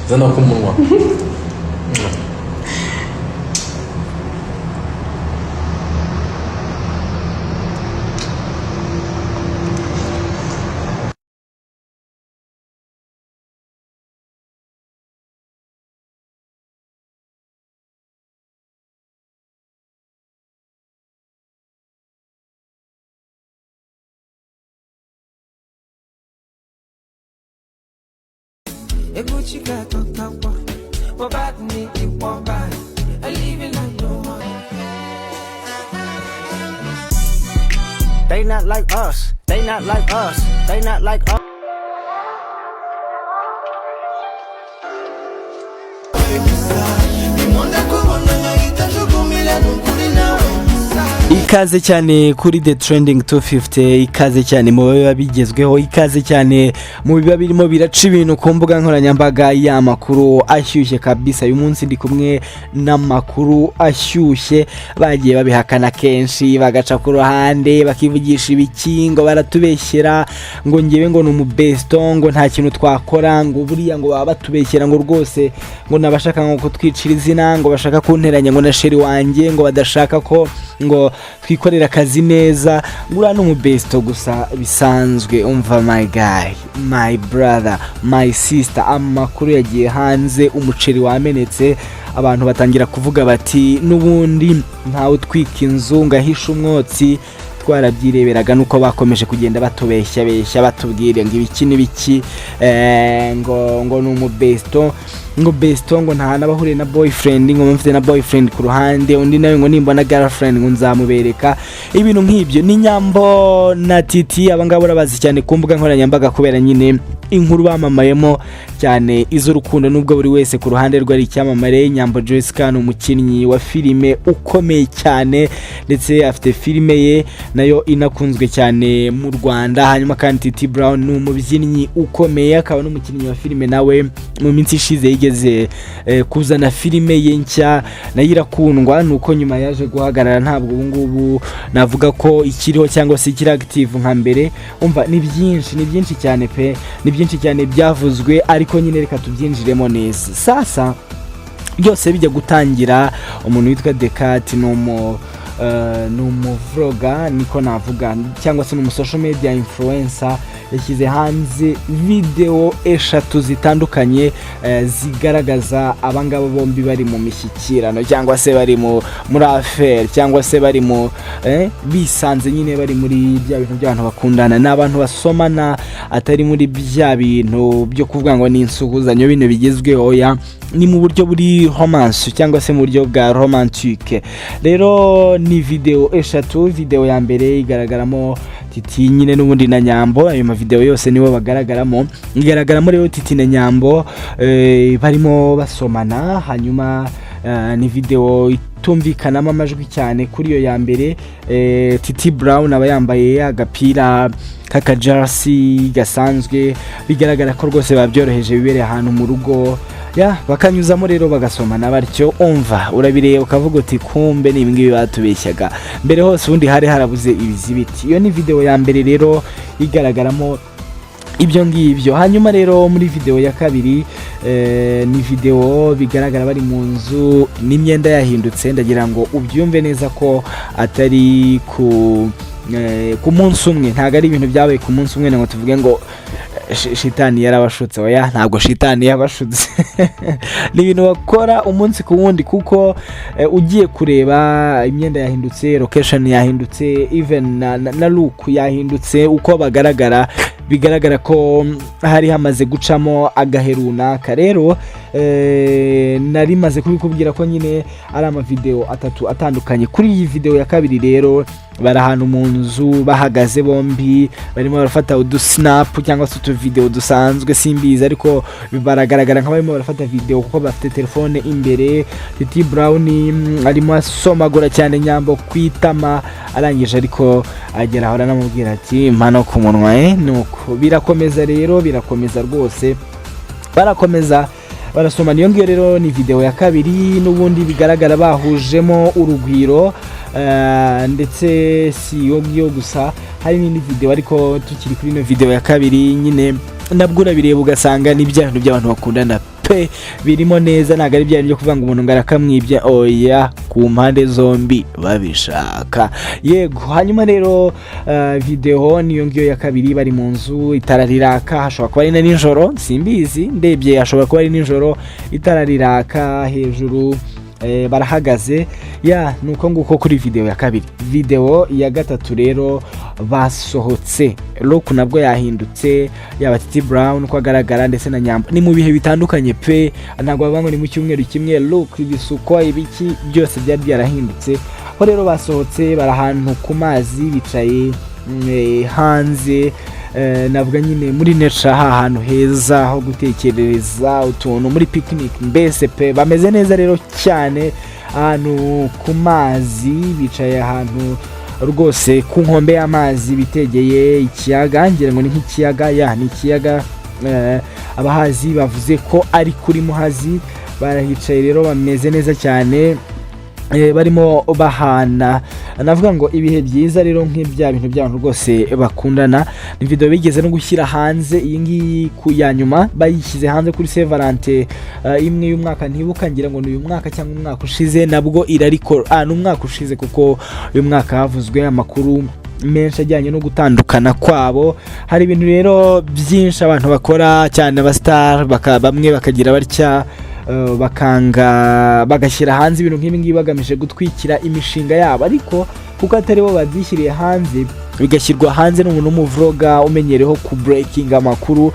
Zana ku munwa. They not like us. They not like us. They not like us. Ikaze cyane kuri The Trending 250, ikaze cyane mu biba bigezweho, ikaze cyane mu biba birimo biraca ibintu ku mbuga nkoranyambaga y'amakuru ashyushye kabisa. Uyu munsi ndi kumwe n'amakuru ashyushye. Bagiye babihakana kenshi, bagaca ku ruhande, bakivugisha ibiki, ngo baratubeshyera, ngo ngewe ngo ni umubesto, ngo nta kintu twakora, ngo buriya ngo baba batubeshyera, ngo rwose ngo nabashaka ngo kutwicira izina, ngo bashaka kunteranya ngo na chéri wanjye, ngo badashaka ko ngo twikorera akazi neza, ngo uriya ni umubesto gusa bisanzwe. Umva, my guy, my brother, my sister, amakuru yagiye hanze, umuceri wamenetse, abantu batangira kuvuga bati n'ubundi ntawe utwika inzu ngo ahishe umwotsi, twarabyireberaga. Nuko bakomeje kugenda batubeshya beshya, batubwira ngo ibiki n'ibiki, ngo ni umubesto, ngo besto, ngo nta n'abahuriye na boyfriend, ngo mfite na boyfriend ku ruhande, undi nawe ngo nimbona girlfriend ngo nzamubereka, ibintu nk'ibyo. Ni Nyambo na Titi. Abangaba urabazi cyane ku mbuga nkoranyambaga kubera nyine inkuru bamamayemo cyane, iz'urukundo, nubwo buri wese ku ruhande rwe ari icyamamare. Nyambo Jessica ni umukinnyi wa filime ukomeye cyane, ndetse afite filime ye nayo inakunzwe cyane mu Rwanda. Hanyuma kandi Titi Brown ni umubyinnyi ukomeye, akaba n'umukinnyi wa filime nawe. Mu minsi ishize yigeze kuzana filime ye nshya, nayo irakundwa, nuko nyuma yaje guhagarara. Ntabwo ubu ngubu navuga ko ikiriho cyangwa se ikiri active nka mbere. Umva, ni byinshi, ni byinshi cyane pe, ni byinshi cyane byavuzwe, ariko nyine reka tubyinjiremo neza. Sasa byose bijya gutangira, umuntu witwa Decat ni umuvloga niko navuga, cyangwa se ni umusocial media influencer, yashyize hanze videwo eshatu zitandukanye zigaragaza abangaba bombi bari mu mishyikirano, cyangwa se bari muri affaire, cyangwa se bari mu bisanze nyine bari muri bya bintu by'abantu bakundana. Ni abantu basomana, atari muri bya bintu byo kuvuga ngo ni insuhuzanyo, bino bigezweho. Oya, ni mu buryo buri romance cyangwa se mu buryo bwa romantique. Rero ni video eshatu. Video ya mbere igaragaramo Titi nyine n'ubundi na Nyambo. Ayo mavideo yose nibo bagaragaramo. Igaragaramo rero Titi na Nyambo barimo basomana. Hanyuma ni video itumvikanamo amajwi cyane. Kuri iyo ya mbere, Titi Brown aba yambaye agapira k'akajarasi gasanzwe, bigaragara ko rwose babyoroheje, bibereye ahantu mu rugo ya, bakanyuzamo rero bagasomana batyo. Umva, urabireba ukavuga uti kumbe ni ibingibi batubeshyaga mbere hose, ubundi hari harabuze ibizibiti. Iyo ni video ya mbere rero igaragaramo ibyo ngibyo. Hanyuma rero muri video ya kabiri, ni video bigaragara bari mu nzu n'imyenda yahindutse. Ndagira ngo ubyumve neza ko atari ku munsi umwe, ntabwo ari ibintu byabaye ku munsi umwe ngo tuvuge ngo shitani yarabashutse. Oya, ntabwo shitani yabashutse, ni ibintu bakora umunsi ku wundi, kuko ugiye kureba imyenda yahindutse, location yahindutse, even na look yahindutse, uko bagaragara bigaragara ko hari hamaze gucamo agahe runaka. Rero nari maze kubikubwira ko nyine ari amavideo atatu atandukanye. Kuri iyi video ya kabiri rero, bari ahantu mu nzu bahagaze bombi, barimo barafata udusnap cyangwa se utuvideo dusanzwe, simbizi, ariko baragaragara nk'abarimo barafata video kuko bafite telefone imbere. Titi Brown arimo asomagura cyane Nyambo ku itama, arangije ariko agera aho aranamubwira ati mpano ku munwa. Nuko birakomeza rero, birakomeza rwose, barakomeza barasoma. Niyo ngiyo rero ni video ya kabiri, n'ubundi bigaragara bahujemo urugwiro. Ndetse si iyo ngiyo gusa, hari n'indi video, ariko tukiri kuri ino video ya kabiri nyine. Nabwo urabireba ugasanga ni bya bintu by'abantu bakundana pe, birimo neza. Ntabwo ari bya bintu byo kuvuga ngo umuntu ngo arakamwibye, oya, ku mpande zombi babishaka, yego. Hanyuma rero video niyo ngiyo ya kabiri, bari mu nzu, itara riraka, hashobora kuba ari na nijoro, simbizi, ndebye hashobora kuba ari nijoro, itara riraka hejuru, barahagaze. Ya, nuko nguko kuri video ya kabiri. Video ya gatatu rero, basohotse, look nabwo yahindutse, yaba Titi Brown uko agaragara ndetse na Nyambo, ni mu bihe bitandukanye pe, ntabwo bavuga ngo ni mu cyumweru kimwe. Look, ibisuko, ibiki, byose byari byarahindutse. Aho rero basohotse, bari ahantu ku mazi, bicaye hanze, navuga nyine muri nature, ahantu heza ho gutekerereza utuntu, muri picnic mbese pe. Bameze neza rero cyane, ahantu ku mazi, bicaye ahantu rwose ku nkombe y'amazi, bitegeye ikiyaga, ngira ngo ni nk'ikiyaga, ya, ni ikiyaga. Abahazi bavuze ko ari kuri Muhazi. Barahicaye rero, bameze neza cyane, barimo bahana, navuga ngo ibihe byiza rero, nk'ibya bintu by'abantu rwose bakundana. Ni video bigeze no gushyira hanze iyi ngiyi ku ya nyuma, bayishyize hanze kuri Saint Valentin imwe y'umwaka ntibuka, ngira ngo ni uyu mwaka cyangwa umwaka ushize, nabwo irariko, ni umwaka ushize, kuko uyu mwaka havuzwe amakuru menshi ajyanye no gutandukana kwabo. Hari ibintu rero byinshi abantu bakora cyane, abastar bamwe bakagira batya, bakanga bagashyira hanze ibintu nk'ibi ngibi bagamije gutwikira imishinga yabo, ariko kuko atari bo babyishyiriye hanze, bigashyirwa hanze n'umuntu w'umuvlogger umenyereho ku breaking amakuru,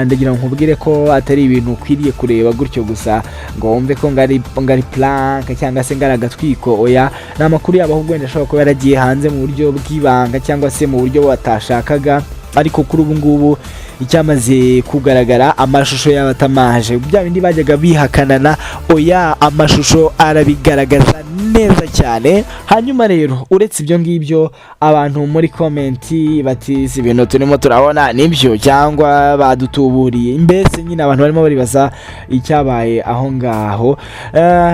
ndagira ngo nkubwire ko atari ibintu ukwiriye kureba gutyo gusa ngo wumve ko ngari prank cyangwa se ngari agatwiko. Oya, ni amakuru yabo, ahubwo wenda ashobora kuba yaragiye hanze mu buryo bw'ibanga cyangwa se mu buryo batashakaga. Ariko kuri ubu ngubu icyamaze kugaragara, amashusho y'abatamaje bya bindi bajyaga bihakanana, oya, amashusho arabigaragaza neza cyane. Hanyuma rero uretse ibyo ngibyo, abantu muri comment bati: "Si ibintu turimo turabona nibyo cyangwa badutuburiye?" Mbese nyine abantu barimo baribaza icyabaye aho ngaho.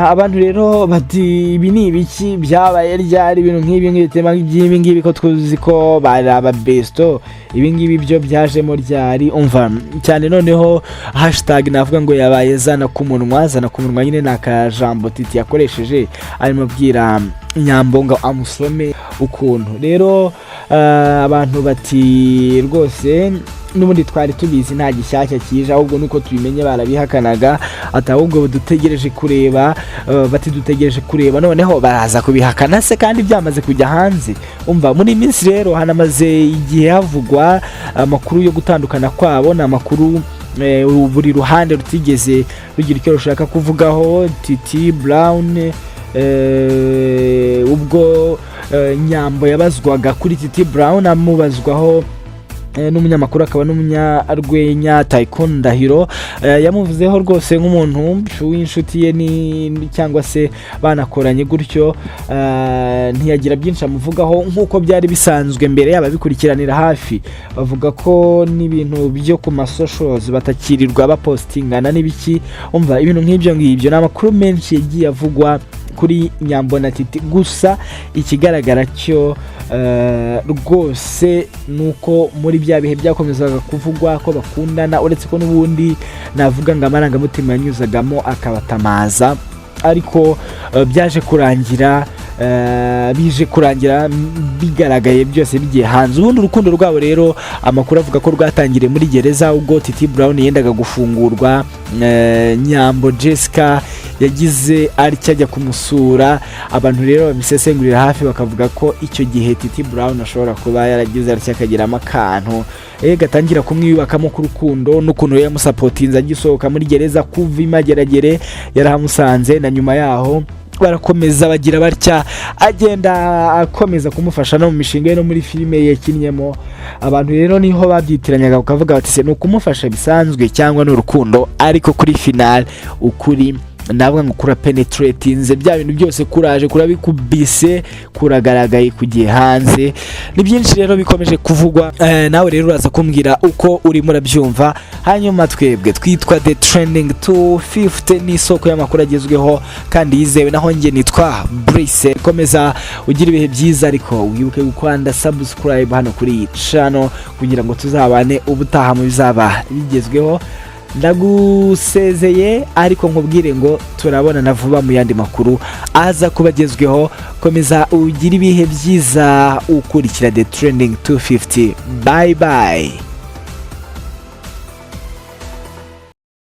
Abantu rero bati: "Ibi ni ibiki? Byabaye ryari? Ibintu nk'ibi ngibi, tema by'ibi ngibi, ko tuzi ko bari ababesto, ibi ngibi byo byajemo ryari?" Umva cyane, noneho hashtag navuga ngo yabaye "zana ku munwa". "Zana ku munwa" nyine ni akajambo Titi yakoresheje arimo abwira Nyambo ngo amusome ukuntu. Rero abantu bati: "Rwose n'ubundi twari tubizi, nta gishyashya kije, ahubwo nuko tubimenye barabihakanaga." Ati: "Ahubwo dutegereje kureba." Bati: "Dutegereje kureba noneho baraza kubihakana se kandi byamaze kujya hanze?" Umva, muri iyi minsi rero hanamaze igihe havugwa amakuru yo gutandukana kwabo. Ni amakuru buri ruhande rutigeze rugira icyo rushaka kuvugaho. Titi Brown, ubwo Nyambo yabazwaga kuri Titi Brown, amubazwaho n'umunyamakuru akaba n'umunyarwenya Tycoon Ndahiro, yamuvuzeho rwose nk'umuntu w'inshuti ye ni cyangwa se banakoranye gutyo, ntiyagira byinshi amuvugaho nk'uko byari bisanzwe mbere. Yaba bikurikiranira hafi bavuga ko n'ibintu byo ku masocials batakirirwa bapostingana n'ibiki. Umva, ibintu nk'ibyo ngibyo ni amakuru menshi yagiye avugwa kuri Nyambo na Titi. Gusa ikigaragara cyo rwose ni uko muri bya bihe byakomezaga kuvugwa ko bakundana, uretse ko n'ubundi navuga ngo amarangamutima yanyuzagamo akabatamaza, ariko byaje kurangira, bije kurangira bigaragaye byose bigiye hanze. Ubundi urukundo rwabo rero, amakuru avuga ko rwatangiriye muri gereza, ubwo Titi Brown yendaga gufungurwa. Nyambo Jessica yagize atya ajya kumusura. Abantu rero babisesengurira hafi bakavuga ko icyo gihe Titi Brown ashobora kuba yaragize atya akagiramo akantu gatangira kumwiyubakamo k'urukundo, n'ukuntu yamusapotinze agisohoka muri gereza, kuva imageragere yarahamusanze, na nyuma yaho barakomeza bagira batya, agenda akomeza kumufasha no mu mishinga ye no muri filime yakinnyemo. Abantu rero niho babyitiranyaga, bakavuga bati: "Se ni ukumufasha bisanzwe cyangwa ni urukundo?" Ariko kuri final ukuri Ndavuga ngo kura penetratinze bya bintu byose, kuraje kurabikubise, kuragaragaye, kugiye hanze. Ni byinshi rero bikomeje kuvugwa. Nawe rero uraza kumbwira uko urimo urabyumva. Hanyuma twebwe twitwa The Trending 250, ni isoko y'amakuru agezweho kandi yizewe. Naho njye nitwa Brice. Komeza ugira ibihe byiza, ariko wibuke gukanda subscribe hano kuri iyi channel kugira ngo tuzabane ubutaha mu bizaba bigezweho. Ndagusezeye, ariko nkubwire ngo turabonana vuba mu yandi makuru aza kuba agezweho. Komeza ugire ibihe byiza ukurikira The Trending 250. Bye bye.